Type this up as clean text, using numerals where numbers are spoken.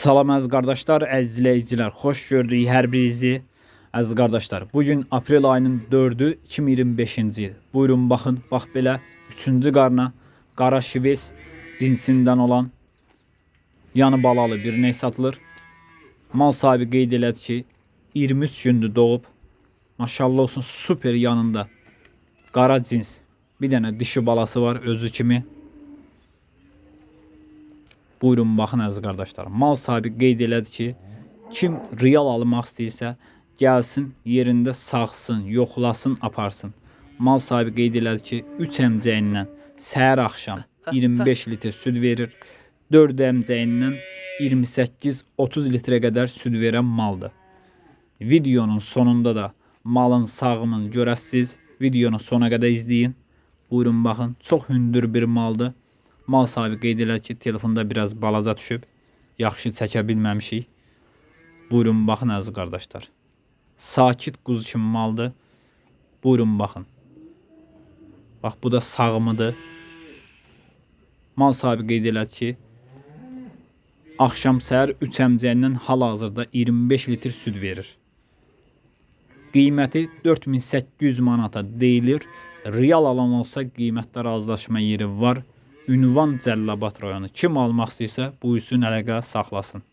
Salam əziz qardaşlar, əziz izləyicilər, xoş gördük hər birinizi. Əziz qardaşlar, bugün aprel ayının 4-ü 2025-ci il. Buyurun baxın, bax belə 3-cü qarna qara şives cinsindən olan yanı balalı bir ney satılır. Mal sahibi qeyd elədi ki, 23 gündür doğub. Maşallah olsun, super yanında qara cins bir dənə dişi balası var özü kimi. Buyurun baxın əziz qardaşlar. Mal sahibi qeyd elədi ki, kim real almaq istəyirsə, gəlsin, yerində sağsın, yoxlasın, aparsın. Mal sahibi qeyd elədi ki, 3 əmcəyindən səhər axşam 25 litr süd verir. 4 əmcəyindən 28-30 litrə qədər süd verən maldır. Videonun sonunda da malın sağımını görəsiniz. Videonu sona qədər izləyin. Buyurun baxın, çox hündür bir maldır. Mal sahibi qeyd elədi ki, telefonda biraz balaca düşüb. Yaxşı çəkə bilməmişik. Buyurun baxın əziz qardaşlar. Sakit quzu kimi maldır. Buyurun baxın. Bax bu da sağımıdır. Mal sahibi qeyd elədi ki, axşam səhər 3 əmcəyindən hal-hazırda 25 litr süd verir. Qiyməti 4800 manata deyilir. Real alan olsa qiymətdə razılaşma yeri var. Ünvan Cəllabad rayonu. Kim almaq istəyirsə buyursun, əlaqə saxlasın.